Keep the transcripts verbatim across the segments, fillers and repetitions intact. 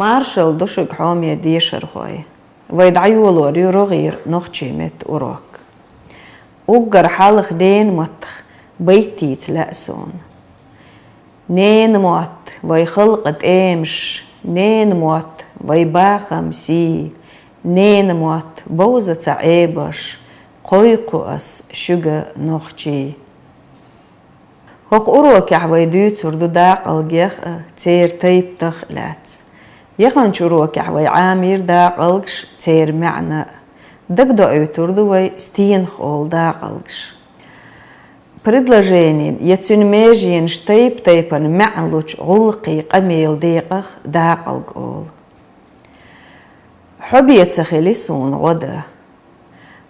Маршалла ду шуьга, хьоме дешархой! Вай дӀайолор ю рогӀера нохчийн меттан урок. Уггар хьалха ненан маттах байтица лаьа суна. Ненан мотт — вай халкъан тӀемаш, ненан мотт — вай бахаман сий, ненан мотт — бовза цхьа Ӏебарш, кхойкху ас шуьга нохчий. ХӀокху урокехь вай дуьйцур ду дакъалгех а, церан тайпанех а лаьцна. Яханчу урокехь вай Ӏамийра дакъалгаш, церан маьӀна а. Дагадоуьйтур ду вай, стенах олу дакъалгаш. Предложенин я цуьнан меженаш тайп-тайпана маьӀна лучу гӀуллакхийн къамелан декъах дакъалг олу. Хьо бен ца хили суна гӀо дан.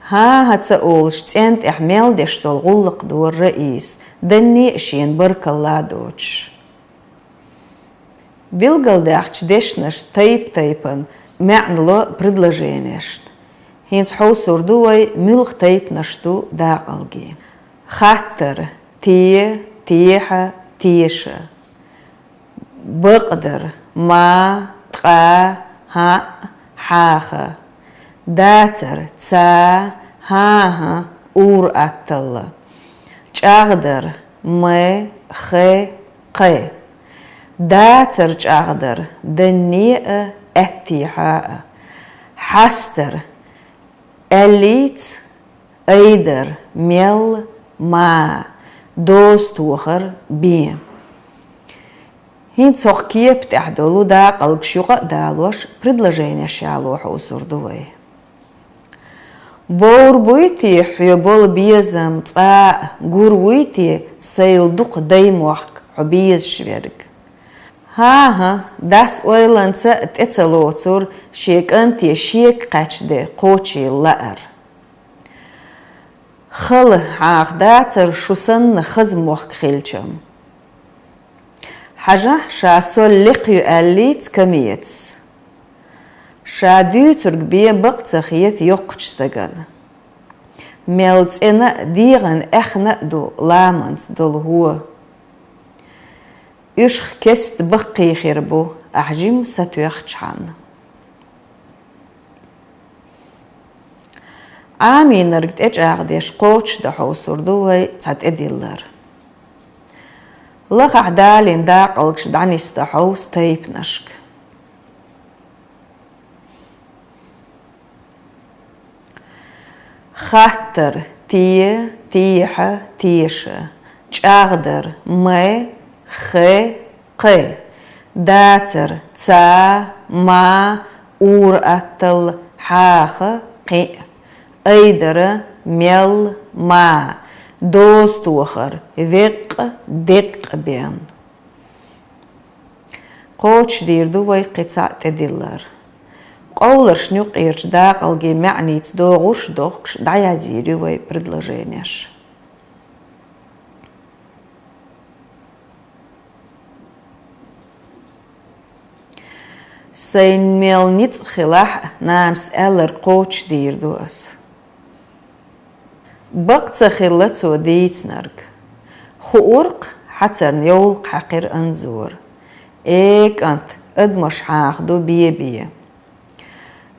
«ХӀан-хӀа» ца олуш, цӀен тӀехь мел деш долу гӀуллакх дора Раиса, данне а шена баркалла доцуш. Билгалдаьхначу дешнашца тайп-тайпана маьӀна ло предложенешна. ХӀинца хьовсур ду вай, муьлха тайпанаш ду дакъалгий. Хаттар: те, техьа, теша. Бакъдар: ма, ткъа, хьаъ, хьаха. Дацар: ца, хӀан-хӀа, ур-атталла. ЧӀагӀдар: ме, хе, кхе. Дацар чӀагӀдар: данне а, аьттехьа а. Хьастар: аьллица, айдар: мел, ма, доза тохар: бен. ХӀинца хӀокху кепа тӀехь долу дакъалгаш юкъа а далош, предложенеш яло хьовсур ду вай. Бовр буй те хьоь болу безам, цкъа а гур вуй те сайла дукха даймохк хьо безаш верг? ХӀан-хӀа, дас ойланца а тӀе ца лоцур шен кӀанте шега кхаьчна де кхочийла лаар. Хала хьаха дацара шу санна хаза мохк хилчам. Хьажахь, ша сол лекха ю аьллица камеца. Ша дуьйцург бен бакъ ца хета йоккхачу стагана. Мел цӀена а, дегӀана аьхна а ду ламанца долу хӀо. Уьш кеста баккхий хир бу, ахь жимма сатоьхчхьана. Ӏамийнарг тӀечӀагӀдеш кхочушдан хьовсур ду вай цхьа тӀедиллар. Лахахь далийна дакъалгаш дӀанисдан хьовса тайпанашка. Хаттар: те, техьа, теша. ЧӀагӀдар: ме, хе, кхе. Дацар: ца, ма, ур-атталла, хьаха, кхин а. Айдар: мел, ма. Доза тохар: веккъа, деккъа бен. Кхочушдийр ду вай кхин цхьаъ тӀедиллар. Къовларшна юккъерчу дакъалгий маьӀница догӀуш а дохкуш, дӀаязйийр ю вай предложенеш. Сайн мел ницкъ хилахь а, нанас аьлларг кхочушдийр ду ас. Бакъ ца хилла цо дийцинарг. Хуур-кх, хьацарна йовлакх хьаькхира Анзора. Э, кӀант, адамаш хьаха ду бен-бен.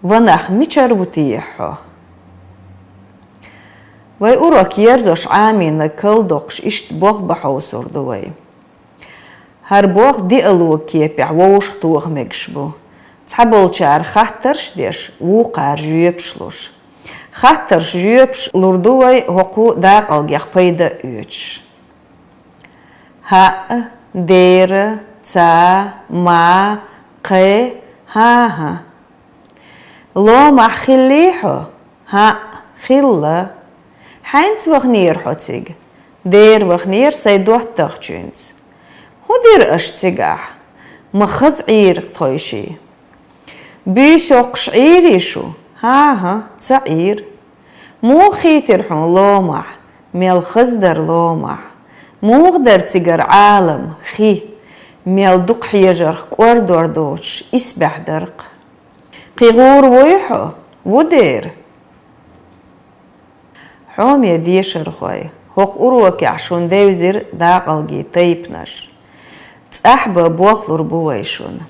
Ва нах, мичара ву техьа хьо? Вай урок ерзош, Ӏамийнарг калдоккхуш, иштта болх бан хьовсур ду вай. ХӀара болх диалоган кепехь вовшахтоха мегаш бу. Цхьаболчара хаттарш а деш, вукхара жоьпаш луш. Хаттарш, жоьпаш лур ду вай хӀокху дакъалгех пайда а оьцуш. ХӀаъ, дера, ца, ма, кхе, хӀан-хӀа. Ломахь хиллий хьо? ХӀаъ, хилла. Хьаьнца ваханера хьо цига? Дера ваханера сайн доттагӀчуьнца. ХӀун дира аша цигахь? Ма хаза Ӏийра тхойшиъ. Буьйса йоккхуш Ӏийрий шу? ХӀан-хӀа, ца Ӏийра. Муха хийтира хьуна ломахь? Мел хаза дара ломахь. Муха дара цигара Ӏалам, хи? Мел дукха хьежарх кӀордор доцуш, исбаьхьа дара-кх. Кхин гӀур вуй хьо? Ву дера? Хьоме дешархой, хӀокху урокехь шуна девзира дакъалгий тайпанаш. ЦӀахь бан болх лур бу вай шуна.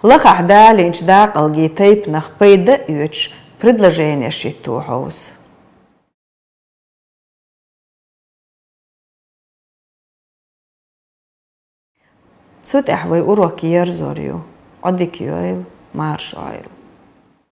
Лахахь далийначу дакъалгий тайпанах пайда а оьцуш предложенеш хӀитто хьовса. Цу тӀехь вай урок ерзор ю. Ӏодика йойла, марша Ӏойла.